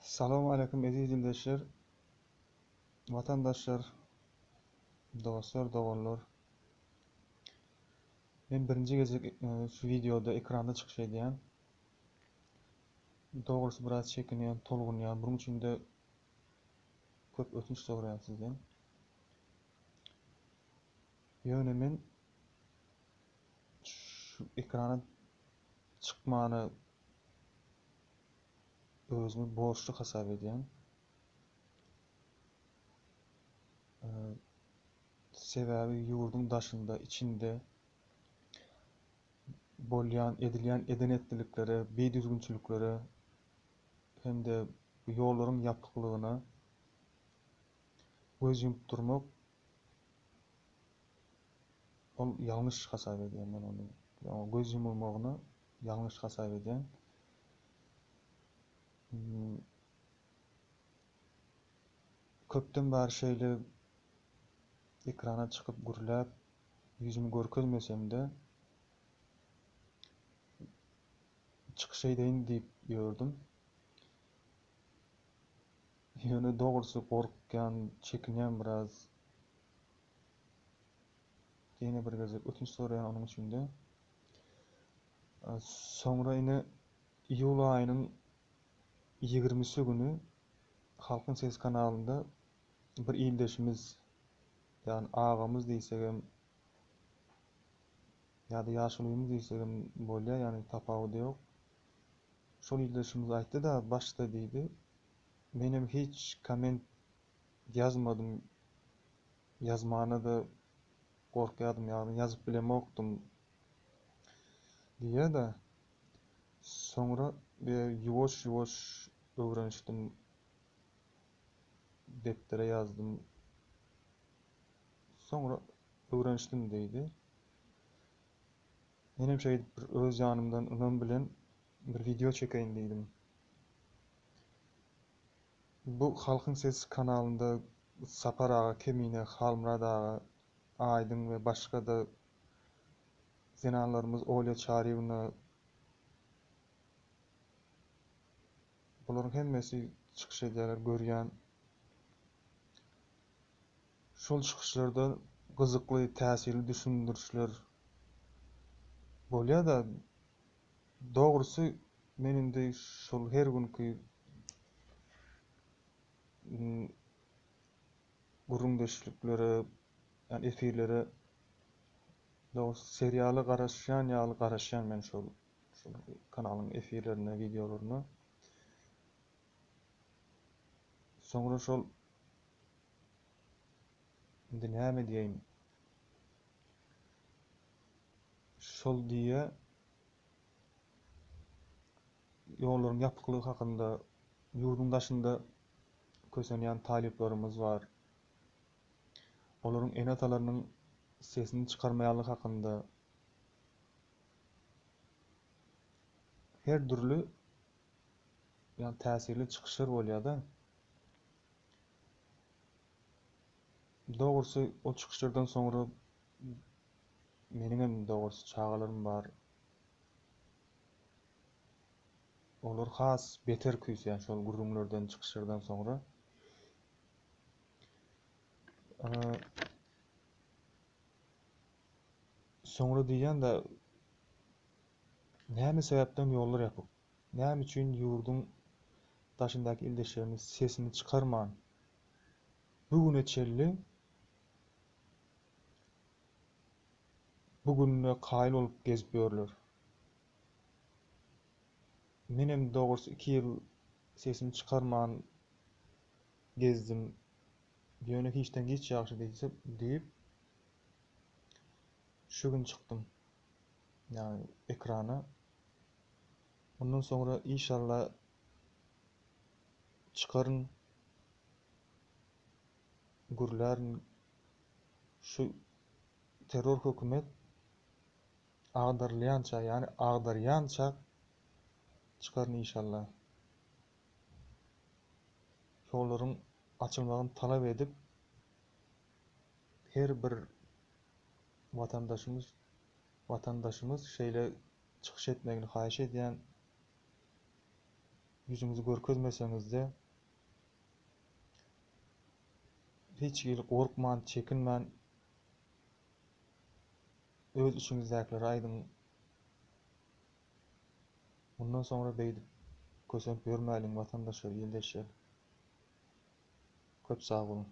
Salowmaleýkim eziz ildeşler, watandaşlar, dostlar, doganlar. Men birinji gezek şu wideoda ekranda çykyş edýän. Dogrusy biraz çekinýän, tolgunýan. Bunuň üçin-de köp ötünç soraýan sizden. Ýöne men şu ekrana çykmana özümi borçly hasap edýän. Sebäbi ýurduň daşynda, içinde bolýan, edilýän eden-etdiliklere, bidüzgünçiliklere hem-de bu ýollaryň ýapyklygyna göz ýumup durmak ol ýalňyş hasap edýän men ony. Göz ýumulmagyna ýalňyş hasap edýän. Köpden bäri şeýle ekrana çykyp gürläp ýüzümi görkezmesem-de çykyş edeýin diýip ýördüm. Ýöne dogrusy gorkýan, çekinýän biraz. Ýene bir gezek ötünç soraýan onuň üçin-de. Soňra ine iýul aýynyň ýigrimisi güni Halkyň sesi kanalynda bir ildeşimiz, ýagny agamyz diýsegem ýa-da ýaşulymyz diýsegem bolýar, ýagny tapawudy ýok. Şol ildeşimiz aýtdy-da, başda diýdi, menem hiç komment ýazmadym, ýazmana-da gorkýardym, ýagny ýazyp bilemokdym diýýär-de, soňra ýuwaş-ýuwaş öwrenişdim, depdere ýazdym, soňra öwrenişdim diýdi. Menem şeýdip bir öz ýanymdan ynam bilen bir wideo çekeýin diýdim. Bu Halkyň sesi kanalynda Sapar aga, Kemine, Halmyrat aga, Aýdyň we başga-da zenanlarymyz Olýa Çaryýewna bularyň hemmesi çykyş edýärler görýän. Şol çykyşlarda gyzykly, täsirli düşündirişler bolýar-da, dogrusy men indi şol her günki gürrüňdeşliklere, ýagny efirlere dogrusy seriala garaşýan ýaly garaşýan men şol şol kanalyň efirlerine, wideolaryna. Soňra şol indi näme diýeýin? Şol diýýä ýollaryň ýapyklygy hakynda ýurduň daşynda kösenýän talyplarymyz bar. Olaryň ene-atalarynyň sesini çykarmaýanlygy hakynda her dürli ýagny täsirli çykyşlar bolýar-da. Dogrusy ol çykyşlardan soňra meniňem dogrusy çagalarym bar. Olar has beter küýseýän şol gürrüňlerden, çykyşlardan soňra. Soňra diýýän-de, näme sebäpden ýollar ýapyk? Näme üçin ýurduň daşyndaky ildeşlerimiz sesini çykarman, bu güne çenli bu gününe kaýyl bolup gezip ýörler? Menem dogrusy iki ýyl sesimi çykarman gezdim. Ýöne hiçden giç ýagşy diýse diýip şu gün çykdym. Ýagny ekrana. Mundan soňra işalla çykaryn gürlärin şu terror hökümet agdarylýança ýagny agdarýança çykaryn işalla. Ýollaryň açylmagyny talap edip her bir watandaşymyz watandaşymyz şeýle çykyş etmegini haýyş edýän. Ýüzüňizi görkezmeseňizde hiç hili gorkman, çekinmän öz içiňizdäkileri aýdyň. Mundan soňra beýdip kösenip ýörmäliň watandaşlar, ildeşler. Köp sag boluň.